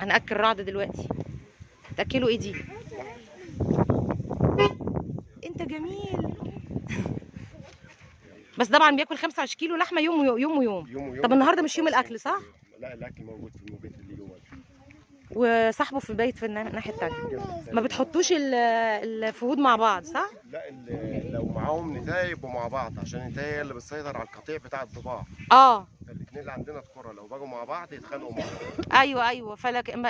هنأكل رعد دلوقتي. تأكله ايه دي؟ انت جميل. بس طبعا بياكل 25 كيلو لحمه يوم ويوم ويوم. طب النهارده مش يوم الاكل صح؟ لا الاكل موجود في البيت اللي جوه، وصاحبه في البيت في الناحية الثانية. ما بتحطوش الفهود مع بعض صح؟ لا لو معاهم نتايه يبقوا مع بعض، عشان النتايه هي اللي بتسيطر على القطيع بتاع الضباع. فالاثنين اللي عندنا ذكوره لو بقوا مع بعض يتخانقوا مع بعض. ايوه ايوه،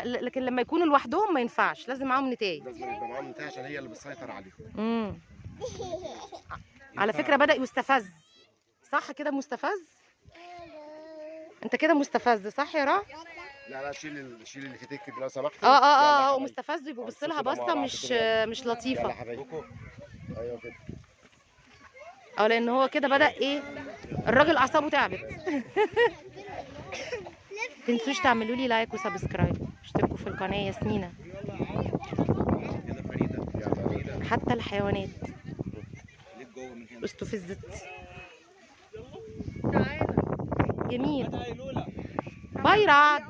لكن لما يكونوا لوحدهم ما ينفعش، لازم معاهم نتايه. لازم يبقى معاهم نتايه عشان هي اللي بتسيطر عليهم. على فكرة بدأ يستفز صح كده؟ مستفز انت كده، مستفز صح يا رعد؟ لا لا، شيل اللي في ايدك لو سمحت. اه مستفز، وبيبص لها بصة مش لطيفة. يلا حبايبي. ايوه كده. لان هو كده بدأ ايه، الراجل اعصابه تعبت. تنسوش تعملوا لي like و subscribe، اشتركوا في القناة يا سمينه. حتى الحيوانات استفزت. جميل. bye رعد.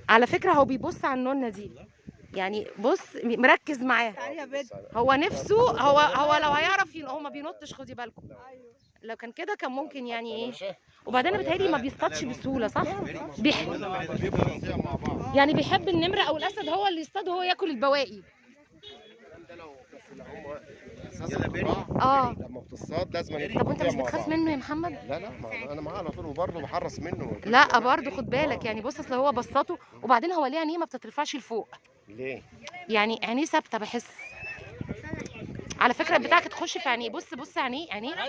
على فكرة هو بيبص على النونه دي، يعني بص مركز معاها. هو نفسه هو لو هيعرف هو ما بينطش، خدي بالكم. لو كان كده كان ممكن يعني ايه. وبعدين بيتهيألي ما بيصطادش بسهولة صح؟ يعني بيحب النمرة او الاسد هو اللي يصطاد وهو ياكل البواقي. لما بتصطاد لازم. طب وانت مش بتخاف منه يا محمد؟ لا لا، انا معاه على طول، وبرضه بحرص منه. لا برضه خد بالك يعني، بص اصل هو بسطه. وبعدين هو ليه عينيه ما بتترفعش لفوق؟ ليه؟ يعني عينيه ثابتة بحس. على فكرة بتاعك تخش في عينيه، بص بص عينيه عينيه.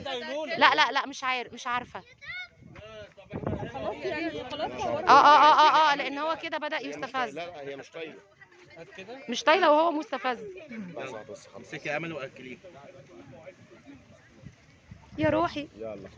لا لا لا مش عارف، مش عارفه. خلاص يعني خلاص. لان هو كده بدأ يستفز. لا لا هي مش طايله، مش طايله وهو مستفز. بس امسكي يا امل واكليه يا روحي. يلا